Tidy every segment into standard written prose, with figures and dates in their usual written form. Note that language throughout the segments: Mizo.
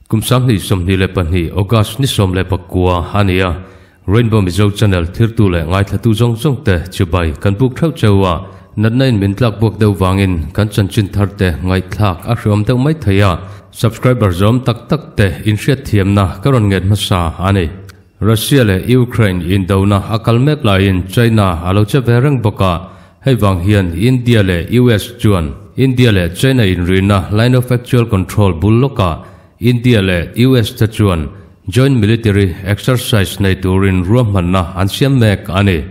Kum 2022 August ni 19 a ni a, Rainbow Mizo Channel thirtu leh ngaithlatu zawng zawng te chibai kan buk theuh cheu a, natna in min tlak buak deuh vangin kan chanchin thar te ngaihthlak a hreawm deuh mai thei a, subscriber zawm tak tak te inhriat thiamna ka rawn nget hmasa a ni. Russia leh Ukraine indona a kal mek laiin China a lo che ve reng bawk a, hei vang hian India leh US chuan India leh China inrina Line of Actual Control bul lawkah India leh US te chuan Joint Military Exercise nei turin ruahmanna an siam mek a ni.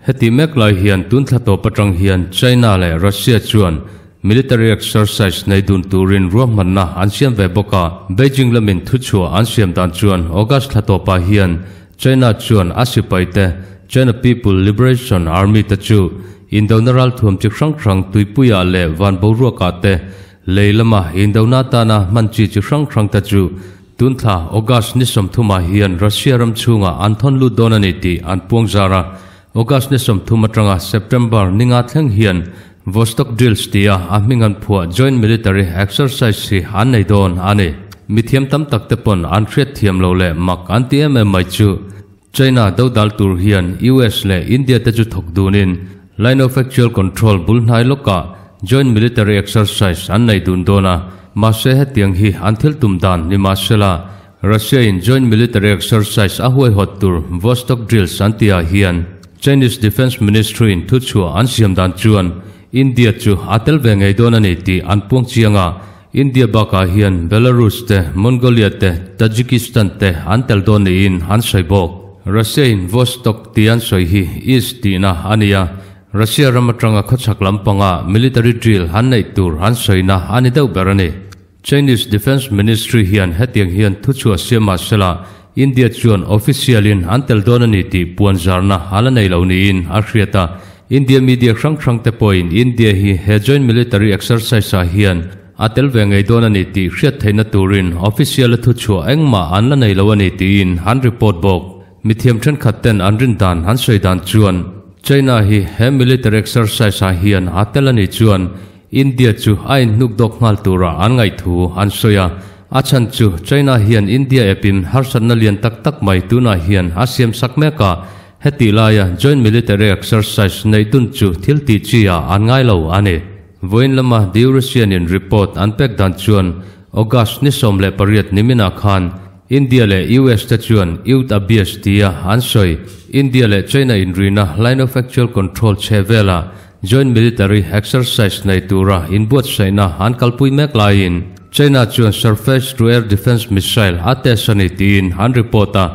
Heti mek lai hian tun thla tawp atang hian China leh Russia chuan military exercise nei dun turin ruahmanna an siam ve bawk a. Beijing lamin thuchhuah an siam dan chuan August thla tawpah hian China chuan a sipaite China People Liberation Army te chu indona ralthuam chi hrang hrang tuipuiah leh van boruakah te lei lama indona atana hman chi chi hrang hrang te chu tun thla August ni 30 ah hian Russia ram chhungah an thawn lut dawn a ni tih an puang zar a. August ni 30 atanga September ni nga thleng hian Vostok Drills tia a hming an phuah Joint Military Exercise hi an nei dawn a ni. Mithiam tam tak te pawn an hriat thiam lo leh mak an ti em em mai chu China dodal tur hian US leh India te chu thawk dunin Line of Actual Control bul hnai lawkah Joint Military Exercise an nei dun dawn a, mahse hetiang hi an thil tum dan ni mahsela Russia in Joint Military Exercise a huaihawt tur Vostok Drills an tihah hian Chinese Defence Ministry in thuchhuah an siam dan chuan India chu a tel ve ngei dawn a ni tih an puang chiang a, India bakah hian Belarus te, Mongolia te, Tajikistan te an tel dawn niin an sawi bawk. Russia in Vostok tih an sawi hi East tihna a ni a, Russia ram atanga khawchhak lampanga military drill an neih tur an sawina a ni deuh ber a ni. Chinese Defence Ministry hian hetiang hian thuchhuah siam mah sela, India chuan official in an tel dawn a ni tih puan zarna a la nei lo niin a hriat a. India media hrang hrang te pawhin India hi he joint military exercise ah hian a tel ve ngei dawn a ni tih hriat theihna turin official a thuchhuah engmah an la nei lo a ni tiin an report bawk. Mithiam thenkhat ten an rin dan an sawi dan chuan China hi he military exercise ah hian a tel a nih chuan India chu a inhnuk dawk nghal tura an ngaihthu an sawi a, a chhan chu China hian India epin harsatna lian tak tak mai tunah hian a siam sak mek a, heti laia joint military exercise neih dun chu thil tih chi ah an ngai lo a ni. Vawiin lama The Eurasian in report an pek dan chuan August ni 18 niminah khan India leh US te chuan Youth Abuse tia an sawi India leh China inrina Line of Actual Control chhe velah Joint Military Exercise nei tura inbuatsaihna an kalpui mek laiin China chuan Surface to Air Defence Missile a test a ni tiin an report a.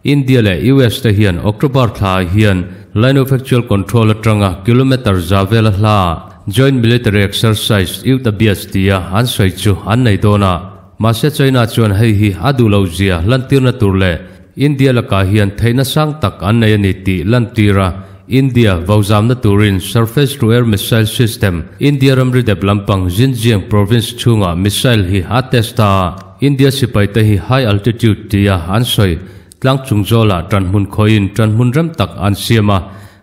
India leh US te hian October thlaah hian Line of Actual Control atanga kilometre za vela hlaah Joint Military Exercise Youth Abhyas tia an sawi chu an nei dawn a. Mahse China chuan hei hi a duh loh zia lantirna tur leh India lakah hian theihna sang tak an nei a ni tih lantir a, India vozamna turin Surface to Air Missile System, India ramri dep lampang Xinjiang province chhungah missile hi a test ta a, India sipaite hi high altitude tia an sawi tlang chung zawlah tanhmun khawiin tanhmun rem tak an siam a,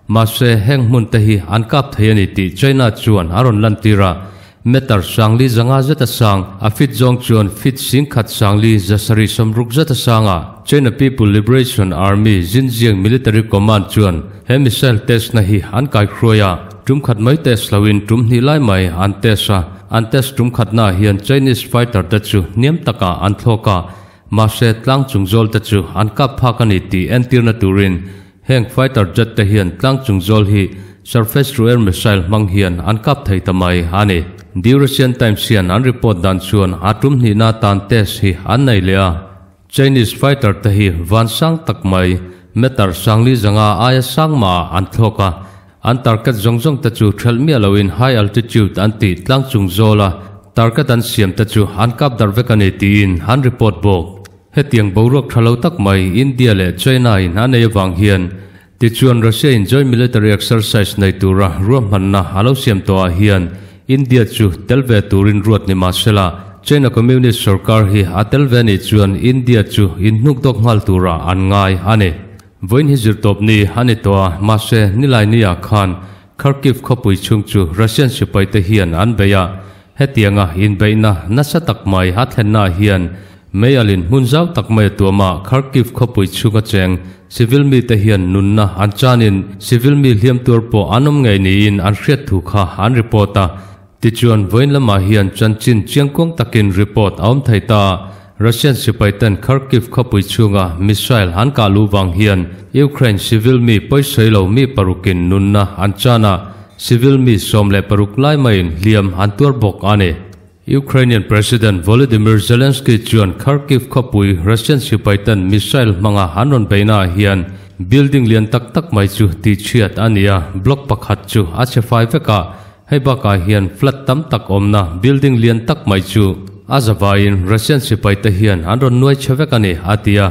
mahse heng hmun te hi an kap thei a ni tih China chuan a rawn lantir a. Meter sangli zanga zeta sang, a fit zawng chuan fit singkhat sangli zasarih sawmruk zeta sanga China People Liberation Army Xinjiang Military Command chuan he missile test na hi an kaihruai a, tum khat mai test loin tum hnih lai mai an test a, an test tum khatnaah hian Chinese fighter te chu hniam takah an thlawk a, mahse tlang chung zawl te chu an kap phak a ni tih entirna turin Heng fighter jet te hian tlang chung zawl hi surface to air missile hmang hian an kap thei ta mai a ni. The Eurasian Times hian an report dan chuan a tum hnihna tan test hi an nei leh a. Chinese fighter te hi van sang tak mai, meter sangli zanga aia sang mah ah an thlawk a. An target zawng zawng te chu thelh miah loin high altitude an tih tlang chung zawl a target an siam te chu an kap darh vek a ni tiin an report bawk. Hetiang boruak tha lo tak mai India leh China in a nei avang hian tichuan Russia in joint military exercise nei tura ruahmanna a lo siam tawh ah hian India chu tel ve turin ruat ni mahsela China Communist sorkar hi a tel ve nih chuan India chu inhnuk dawk nghal tura an ngai a ni. Vawiin hi zirtawp ni a ni tawh a, mahse nilai ni ah khan Kharkiv khawpui chhung chu Russian sipai te hian an bei a, hetianga inbeihna nasa tak mai a thlenna ah hian. Meialh in hmun zau tak mai a tuam a, Kharkiv khawpui chhunga cheng civil mite hian nunna an chanin civil mi hliam tuar pawh an awm ngei niin an hriat thu kha an report a. Tichuan, vawiin lamah hian chanchin chiangkuang takin report a awm thei ta. Russian sipai ten Kharkiv khawpui chhunga missile an kah luh vang hian Ukraine civil mi pawisawi lo mi parukin nunna an chan a, civil mi 16 lai maiin hliam an tuar bawk a ni. Ukrainian President Volodymyr Zelensky chuan Kharkiv khawpui Russian sipai ten missile hmanga an rawn beihnaah hian building lian tak tak mai chu tihchhiat a ni a, block pakhat chu a chhe fai vek a, hei bakah hian flat tam tak awmna building lian tak mai chu a zavaiin Russian sipai te hian an rawn nuai chhe vek a ni, a ti a.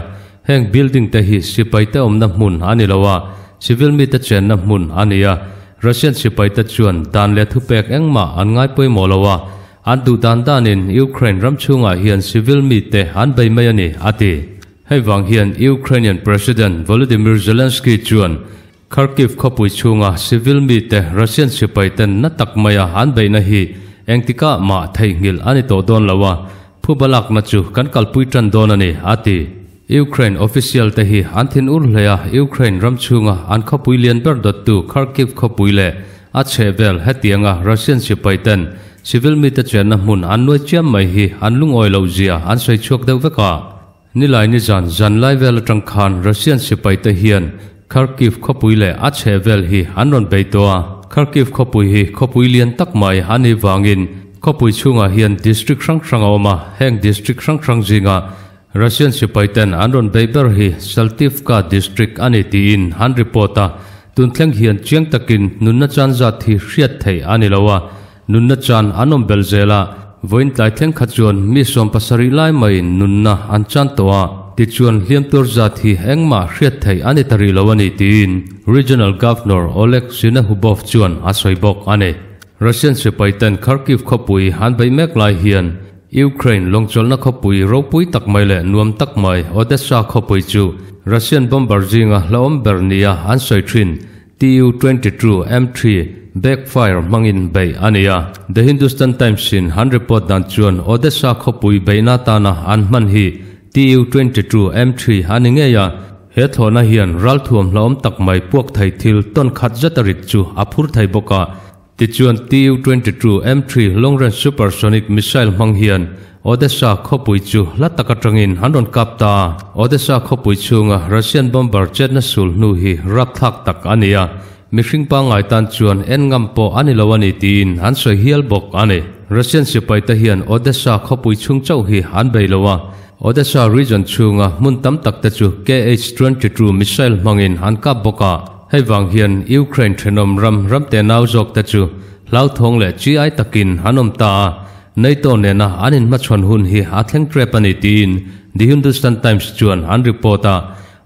Heng building te hi sipai te awmna hmun a ni lo a, civil mite chenna hmun a ni a, Russian sipai te chuan dan leh thupek engmah an ngai pawimawh lo a, An duh dan danin Ukraine ram chhungah hian civil mite an bei mai a ni, a ti. Hei vang hian Ukrainian President Volodymyr Zelensky chuan Kharkiv khawpui chhunga civil mite Russian sipaiten na tak maia an beihna hi engtikah mah theihnghilh a ni tawh dawn lo a, phuba lakna chu kan kalpui tan dawn a ni, a ti. Ukraine official te hi an thin ur hle a, Ukraine ram chhunga an khawpui lian ber dawttu Kharkiv khawpui leh a chhehvel hetianga Russian sipai ten civil mite chenna hmun an nuai chiam mai hi an lungawi loh zia an sawi chhuak deuh vek a. Nilai nizan zan lai vel atang khan Russian sipai te hian Kharkiv khawpui leh a chhehvel hi an rawn bei tawh a. Kharkiv khawpui hi khawpui lian tak mai a nih vangin khawpui chhungah hian district hrang hrang a awm a, heng district hrang hrang zinga Russian sipai ten an rawn bei ber hi Saltivka district a ni tiin an report a, tun thleng hian chiang takin nunna chan zat hi hriat theih a ni lo a, nunna chan an awm bel zel a, vawiin tlai thleng kha chuan mi 70 lai maiin nunna an chan tawh a, tichuan hliam tur zat hi engmah hriat theih a ni ta rih lo a ni tiin Regional Governor Oleg Synehubov chuan a sawi bawk a ni. Russian sipai ten Kharkiv khawpui an beih mek lai hian Ukraine lawngchawlhna khawpui ropui tak mai leh nuam tak mai Odessa khawpui chu Russian bomber zinga hlauhawm ber nia an sawi thin Tu-22 M3 Backfire hmangin beih a ni a. The Hindustan Times-in an report dan chuan Odessa khawpui beihna atana an hman hi Tu-22 M3 a ni ngei a, he thlawhna hian ralthuam hlauhawm tak mai puak thei thil tawn khat zet a rit chu a phur thei bawk a. Tichuan, Tu-22 M3 Long-Range Supersonic Missile hmang hian Odessa khawpui chu hla tak atangin an rawn kap ta a. Odessa khawpui chhunga Russian bomber chetna sul hnu hi rapthlak tak a ni a, mihring pangngai tan chuan en ngam pawh a ni lo a ni tiin an sawi hial bawk a ni. Russian sipaite hian Odessa khawpui chhung chauh hi an bei lo a, Odessa region chhunga hmun tam tak te chu KH-22 missile hmangin an kap bawk a. Hei vang hian Ukraine thenawm ram ramte nau zawk te chu hlauthawng leh chi ai takin an awm ta a, NATO nena an inhmachhawn hun hi a thleng trep a ni tiin The Hindustan Times chuan an report a.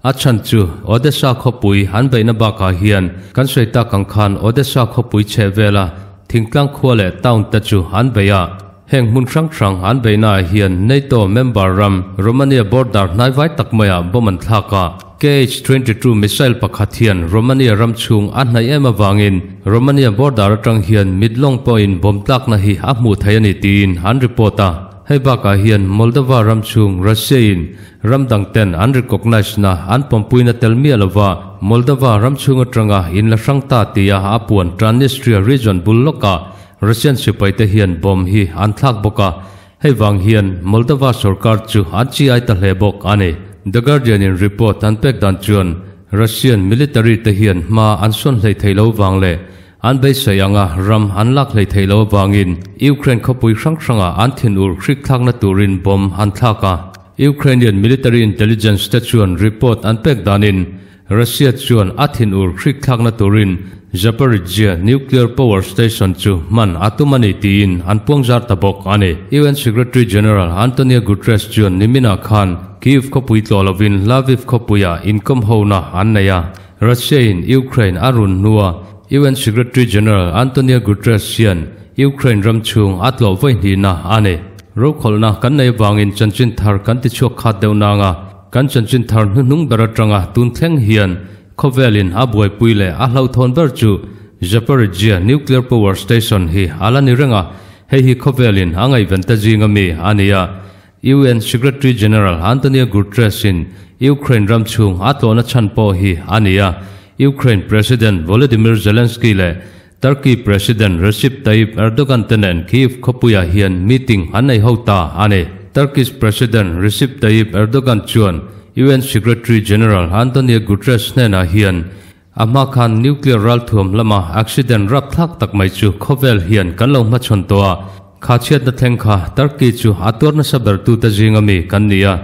A chhan chu Odessa khawpui an beihna bakah hian kan sawi tak ang khan Odessa khawpui chheh vela thingtlang khua leh town te chu an bei a. Heng hmun hrang hrang an beihnaah hian NATO member ram Romania border hnaivai tak maiah bomb an thlak a. KH-22 missile pakhat hian Romania ram chhung a hnaih em avangin Romania border atang hian mit lawng pawhin bomb tlakna hi a hmuh theih a ni tiin an report a. Hei bakah hian Moldova ram chhung Russia-in ram dang ten an recognise na an pawmpuina tel miah lova Moldova ram chhung atanga in la hrang ta tia a puan Transnistria region bul lawkah Russian sipaite hian bomb hi an thlak bawk a, hei vang hian Moldova sorkar chu an chi ai ta hle bawk a ni. The Guardian in report an pek dan chuan Russian military te hian hma an sawn hlei thei lo vang leh an beisei anga ram an lak hlei thei lo avangin Ukraine khawpui hrang hrangah an thinur hrik thlakna turin bomb an thlak a. Ukrainian military intelligence te chuan report an pek danin Russia chuan a thinur hrik thlakna turin Zaporizhzhia nuclear power station chu hman a tum a ni tiin an puangzar ta bawk a ni. UN Secretary General Antonio Guterres chuan niminah khan Kyiv khawpui tlawh lovin Lviv khawpuiah inkawm hona an nei a. Russia-in Ukraine a run hnua UN Secretary General Antonio Guterres hian Ukraine ram chhung a tlawh vawi hnihna a ni. Rokhawlhna kan nei avangin chanchin thar kan tichhuak khat deuh nang a. Kan chanchin thar hnuhnung ber atanga tun thleng hian khawvelin a buaipui leh a hlauhthawn ber chu Zaporizhzhia Nuclear Power Station hi a la ni reng a, hei hi khawvelin a ngaihven ta zinga mi a ni a. UN Secretary General Antonio Guterres in Ukraine ram chhung a tlawhna chhan pawh hi a ni a. Ukraine President Volodymyr Zelensky leh Turkey President Recep Tayyip Erdogan te nen Kyiv khawpuiah hian meeting an nei ho ta a ni. Turkish President Recep Tayyip Erdogan chuan UN Secretary General Antonio Guterres hnenah hian a hma khan nuclear ralthuam lama accident rapthlak tak mai chu khawvel hian kan lo hmachhawn tawh a, kha chhiatna thleng kha Turkey chu a tuar nasa bertute zinga mi kan ni a,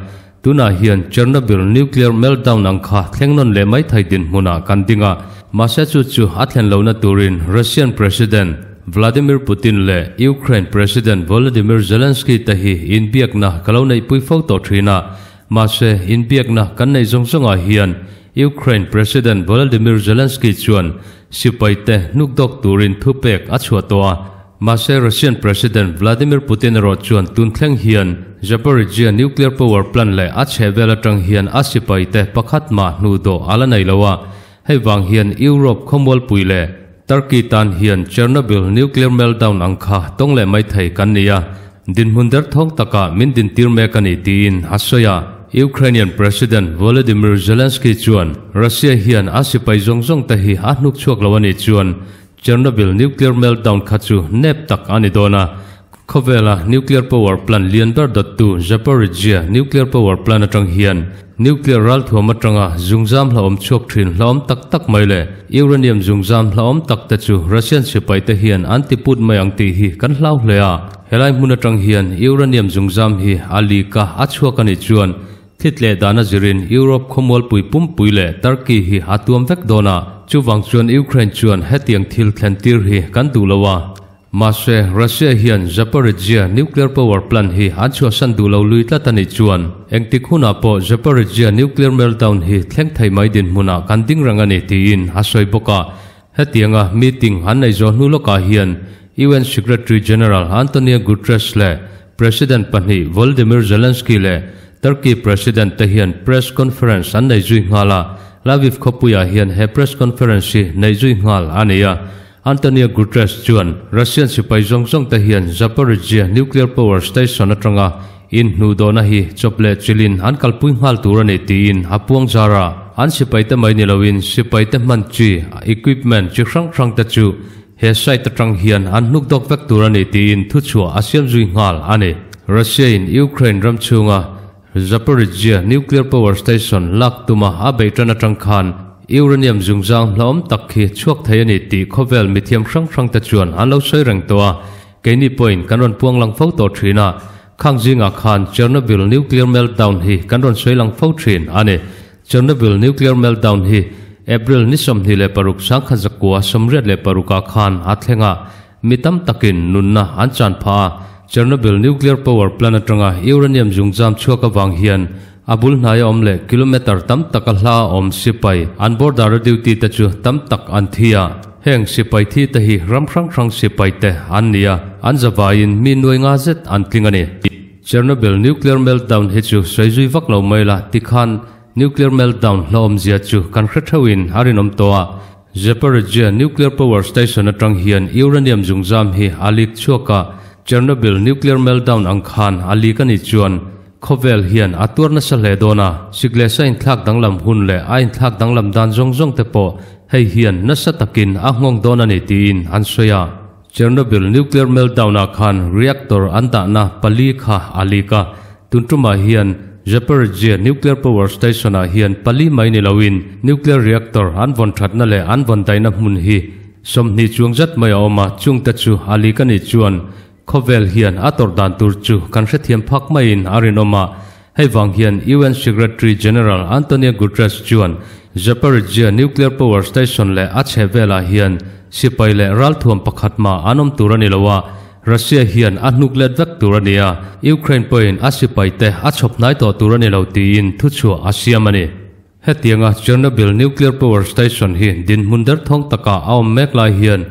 Tunah hian Chernobyl nuclear meltdown ang kha thleng nawn leh mai thei dinhmunah kan ding a, mahse chu chu a thlen lohna turin Russian President Vladimir Putin leh Ukraine President Volodymyr Zelensky te hi inbiakna ka lo neihpui fo tawh thin a, mahse inbiakna kan neih zawng zawngah hian Ukraine President Volodymyr Zelensky chuan sipaite hnukdawk turin thupek a chhuah tawh a. Mahse Russian President Vladimir Putin erawh chuan tun thleng hian Zaporizhzhia nuclear power plant leh a chhehvel atang hian a sipaite pakhat mah hnu dawh a la nei lo a, hei vang hian Europe khawmualpui leh Turkey tan hian Chernobyl nuclear meltdown ang kha tawng leh mai thei kan ni a, dinhmun derthawng takah min dintir mek a ni tiin a sawi a. Ukrainian President Volodymyr Zelensky chuan Russia hian a sipai zawng zawng te hi a hnuk chhuak lo a nih chuan Chernobyl nuclear meltdown kha chu nep tak a ni dawn a, khawvela nuclear power plant lian ber dawttu Zaporizhzhia nuclear power plant atang hian nuclear ralthuam atanga zungzam hlauhawm chhuak thin hlauhawm tak tak mai leh uranium zungzam hlauhawm tak te chu Russian sipai te hian an ti put mai ang tih hi kan hlau hle a. Helai hmun atang hian uranium zungzam hi a leak a a chhuak a nih chuan Thlit leh dana zirin Europe khawmualpui pumpui leh Turkey hi a tuam vek dawn a, chuvang chuan Ukraine chuan hetiang thil thlen tir hi kan duh lo a. Mahse, Russia hian Zaporizhzhia nuclear power plant hi an chhuahsan duh lo lui tlat a nih chuan engtik hunah pawh Zaporizhzhia nuclear meltdown hi thleng thei mai dinhmunah kan ding reng a ni tiin a sawi bawk a. Hetianga meeting an nei zawh hnu lawkah hian UN Secretary General Antonio Guterres leh President pahnih Volodymyr Zelensky leh Turkey President te hian press conference an nei zui nghal a, Lviv khawpuiah hian he press conference hi neih zui nghal a ni a. Antonio Guterres chuan Russian sipai zawng zawng te hian Zaporizhzhia nuclear power station atanga inhnuhdawhna hi chawp leh chilhin an kalpui nghal tur a ni tiin a puang zar a. An sipaite mai ni loin sipaite hman chi equipment chi hrang hrang te chu He site atang hian an hnuk dawk vek tur a ni tiin thuchhuah a siam zui nghal a ni. Russia-in Ukraine ram chhunga Zaporizhzhia nuclear power station lak tuma a beih tan atang khan uranium zungzang hlauhawm tak hi chhuak thei a ni tih khawvel mithiam hrang hrangte chuan an lo sawi reng tawh a, keini pawhin kan rawn puang lang fo tawh thin a, khang zingah khan Chernobyl nuclear meltdown hi kan rawn sawi lang fo thin a ni. Chernobyl nuclear meltdown hi April ni 26 1986 ah khan a thleng a, mi tam takin nunna an chan phah a. Chernobyl nuclear power plant atanga uranium zungzam chhuak avang hian a bul hnaia awm leh kilometre tam taka hla a awm sipai an border a duty te chu tam tak an thi a. Heng sipai thi te hi ram hrang hrang sipai te an ni a, an zavaiin mi nuai nga zet an tling a ni. Chernobyl nuclear meltdown hi chu sawi zui vak lo mai la tikhan nuclear meltdown hlauhawmzia chu kan hre theuhin a rinawm tawh a. Zaporizhzhia nuclear power station atang hian uranium zungzam hi a leak chhuak a, Chernobyl nuclear meltdown ang khan a leak a nih chuan khawvel hian a tuar nasa hle dawn a, siklesa inthlak danglam hun leh a inthlak danglam dan zawng zawng te pawh hei hian nasa takin a nghawng dawn a ni tiin an sawi a. Chernobyl nuclear meltdown-ah khan reactor an dahna pali kha a leak a, tun tumah hian Zaporizhzhia nuclear power station-ah hian pali mai ni loin nuclear reactor an vawn thatna leh an vawn daihna hmun hi 20 chuang zat mai a awm a, chungte chu a leak a nih chuan khawvel hian a tawrh dan tur chu kan hrethiam phak maiin a rinawm a. Hei vang hian UN Secretary General Antonio Guterres chuan Zaporizhzhia nuclear power station leh a chhehvelah hian sipai leh ralthuam pakhat mah an awm tur a ni lo a, Russia hian a hnuk let vek tur a ni a, Ukraine pawhin a sipaite a chhawp hnai tawh tur a ni lo tiin thuchhuah a siam a ni. Hetianga Chernobyl nuclear power station hi dinhmun derthawng taka a awm mek lai hian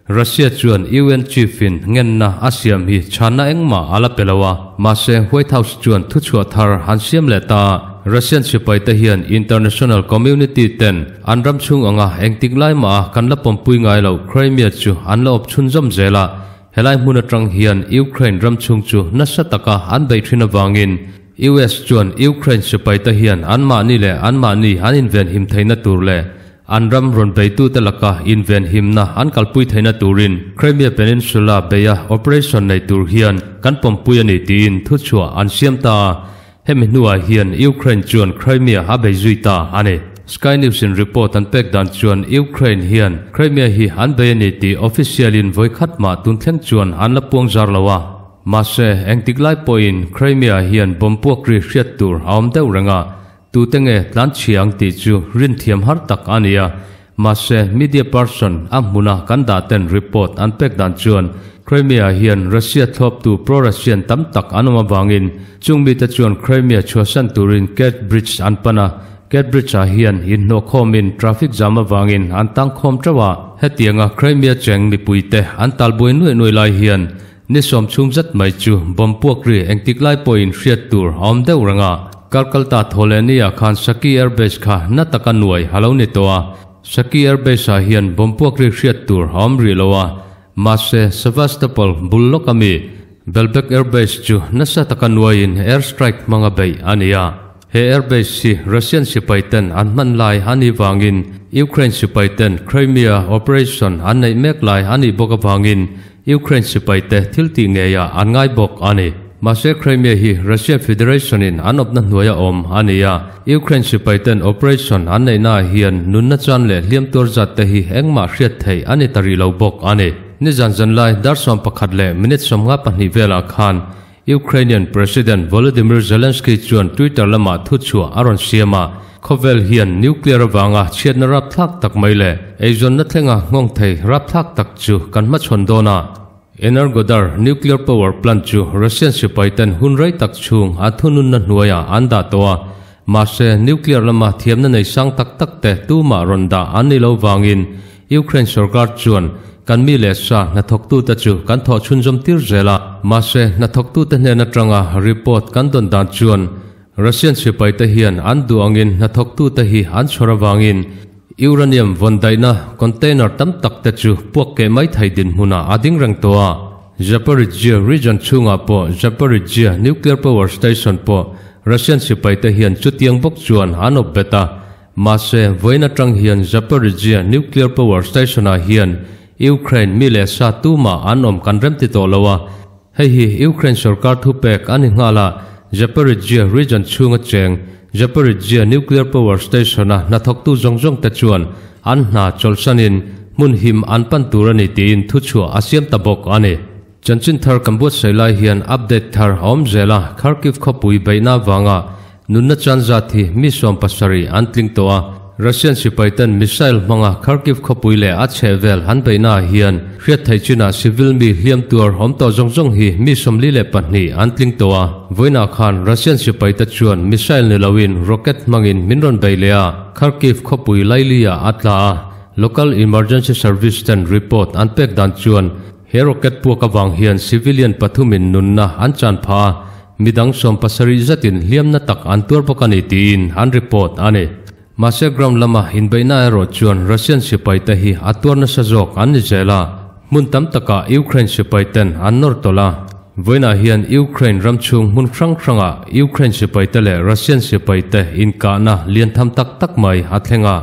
Russia chuan UN chief-in ngenna a siam hi chhanna engmah a la pe lo a, mahse White House chuan thuchhuah thar an siam leh ta a. Russian sipaite hian international community ten an ram chhung anga engtik lai mah a kan la pawmpui ngai lo Crimea chu an la awp chhunzawm zel a. Helai hmun atang hian Ukraine ram chhung chu nasa taka an bei thin avangin US chuan Ukraine sipaite hian anmahni leh anmahni an invenhim theihna tur leh an ram rawn beitute laka invenhimna an kalpui theihna turin Crimea Peninsula beia operation nei tur hian kan pawmpui a ni tiin thuchhuah an siam ta a. Hemi hnuah hian Ukraine chuan Crimea a bei zui ta a ni. Sky News in report an pek dan chuan Ukraine hian Crimea hi an bei a ni tih official in vawi khat mah tun thleng chuan an la puang zar lo a. Mahse, engtik lai pawhin Crimea hian bomb puak ri hriat tur a awm deuh reng a, tute nge tlan chhia ang tih chu rinthiam har tak a ni a. Mahse, media person a hmuna kan dah ten report an pek dan chuan Crimea hian Russia thlawptu pro-Russian tam tak an awm avangin chung mite chuan Crimea chhuahsan turin Kerch Bridge an pan a, Kerch Bridge-ah hian inhnawhkhawmin traffic jam avangin an tangkhawm teuh a. Hetianga Crimea cheng mipuite an talbuai nuaih nuaih lai hian Ni sawm chhung zat mai chu bomb puak ri engtik lai pawhin hriat tur a awm deuh reng a. Kalkalta thaw leh nia khan Saki Air Base kha na taka nuai a lo ni tawh a. Saki Air Base ah hian bomb puak ri hriat tur a awm rih lo a. Mahse, Sevastopol bul lawk ami Belbek Air Base chu nasa taka nuaiin air strike hmanga beih a ni a. He air base hi Russian sipai ten an hman lai a nih vangin Ukraine sipai ten Crimea operation an neih mek lai a nih bawk avangin Ukraine sipai te thil tih ngeiah an ngai bawk a ni. Mahse Crimea hi Russian Federation in an awpna hnuaia awm a ni a, Ukraine sipai ten operation an neihnaah hian nunna chan leh hliam tuar zat te hi engmah hriat theih a ni ta rih lo bawk a ni. Nizan zanlai dar 11 leh minute 52 velah khan Ukrainian President Volodymyr Zelensky chuan Twitter lamah thuchhuah a rawn siam a, khawvel hian nuclear avanga chhiatna rapthlak tak mai leh eizawnna thlenga nghawng thei rapthlak tak chu kan hmachhawn dawn a. Energodar nuclear power plant chu Russian sipaiten hun rei tak chhung a thununna hnuaiah an dah tawh a, mahse nuclear lama thiamna nei sang tak tak te tumah rawn dah an ni lo vangin Ukraine sorkar chuan kan mi leh sa hnathawktute chu kan thawh chhunzawm tir zel a, mahse hnathawktute hnen atanga report kan dawn dan chuan Russian sipaite hian an duh angin hnathawktute hi an chhawr avangin uranium vawn daihna container tam tak te chu puak keh mai thei dinhmunah a ding reng tawh a. Zaporizhzhia region chhungah pawh Zaporizhzhia nuclear power station pawh Russian sipaite hian chutiang bawk chuan an awp bet a, Mahse, vawiin atang hian Zaporizhzhia nuclear power station-ah hian Ukraine mi leh sa tumah an awm kan remti tawh lo a, hei hi Ukraine sorkar thupek a ni nghal a, Zaporizhzhia region chhunga cheng Zaporizhzhia nuclear power station-a hnathawktu zawng zawngte chuan an hna chawlhsanin hmun him an pan tur a ni tiin thuchhuah a siam ta bawk a ni. Chanchin thar kan buatsaih lai hian update thar a awm zel a, Kharkiv khawpui beihna avanga Nunna chan zat hi mi 70 an tling tawh a, Russian sipaiten missile hmanga Kharkiv khawpui leh a chhehvel an beihnaah hian hriat theih chinah civil mi hliam tuar awm tawh zawng zawng hi mi 42 an tling tawh a. Vawiinah khan Russian sipaite chuan missile ni loin rocket hmangin min rawn bei leh a, Kharkiv khawpui laili-ah a tla a, local emergency service ten report an pek dan chuan he rocket puak avang hian civilian pathumin nunna an chan phah a, Midang 70 zatin hliamna tak an tuar bawk a ni tiin an report a ni. Mahse ground lama inbeihna erawh chuan Russian sipaite hi a tuar nasa zawk an ni zel a, hmun tam takah Ukraine sipaiten an nawr tawlh a. Vawiinah hian Ukraine ram chhung hmun hrang hrangah Ukraine sipaite leh Russian sipaite inkahna lian tham tak tak mai a thleng a.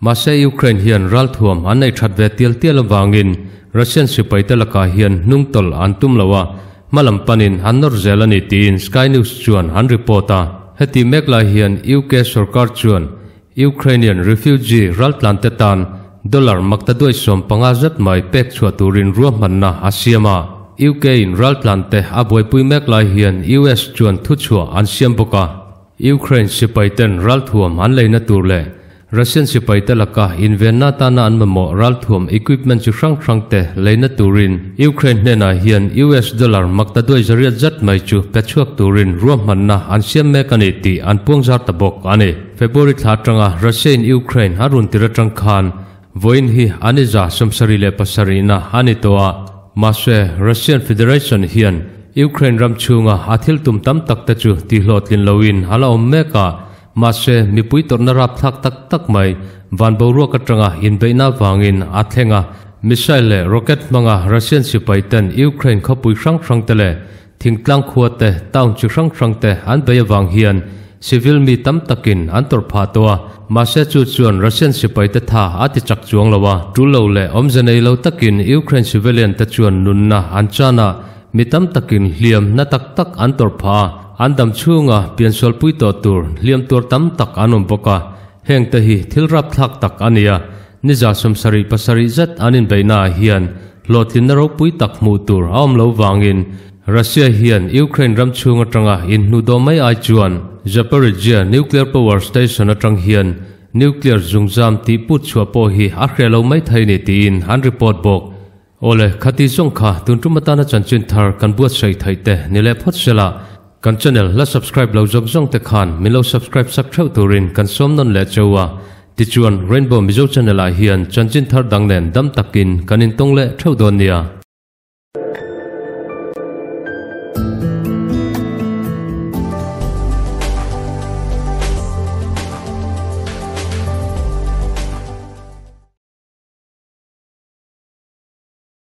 Mahse Ukraine hian ralthuam an nei that ve tial tial avangin Russian sipaite lakah hian hnungtawlh an tum lo a, hmalam panin an nawr zel a ni tiin Sky News chuan an report a. Heti mek lai hian UK sorkar chuan Ukrainian refugee raltlante tan dollar maktaduai 15 zet mai pek chhuah turin ruahmanna a siam a. UK in raltlante a buaipui mek lai hian US chuan thuchhuah an siam bawk a. Ukraine sipaiten ralthuam an leina tur leh Russian sipaite laka invenna atana an mamawh ralthuam equipment chi hrang hrangte leina turin Ukraine hnenah hian US dollar maktaduai zariat zat mai chu pe chhuak turin ruahmanna an siam mek a ni tih an puangzar ta bawk a ni. February thla atanga Russia in Ukraine a run tir atang khan vawiin hi an i za 77 na a ni tawh a, mahse Russian Federation hian Ukraine ram chhunga a thil tum tam tak te chu tihhlawhtlin loin a la awm mek a, mahse mipui tawrhna rapthlak tak tak mai van boruak atanga inbeihna vangin a thleng a. Missile leh rocket hmanga Russian sipai ten Ukraine khawpui hrang hrang te leh thingtlang khua te, town chi hrang hrang te an bei avang hian civil mi tam takin an tawrh phah tawh a, mahse chu chuan Russian sipai te tha a ti chak chuang lo a, tul lo leh awmze nei lo takin Ukraine civilian te chuan nunna an chan a, mi tam takin hliam na tak tak an tawrh phah a, an dam chhunga piansualpui tawh tur hliam tuar tam tak an awm bawk a, heng te hi thil rapthlak tak a ni a. Ni 77 zet an inbeihna ah hian hlawhtlinna ropui tak hmuh tur a awm lo vangin Russia hian Ukraine ram chhung atanga inhnuhdawh mai ai chuan Zaporizhzhia nuclear power station atang hian nuclear zungzam tih put chhuah pawh hi a hreh lo mai thei ni tiin an report bawk. Awle, khati zawng kha tun tum atana chanchin thar kan buatsaih theih te ni leh phawt sela, kan channel la subscribe lo zawng zawng te khan min lo subscribe sak theuh turin kan sawm nawn leh cheu a, tichuan Rainbow Mizo channel ah hian chanchin thar dang nen dam takin kan intawng leh theuh dawn nia.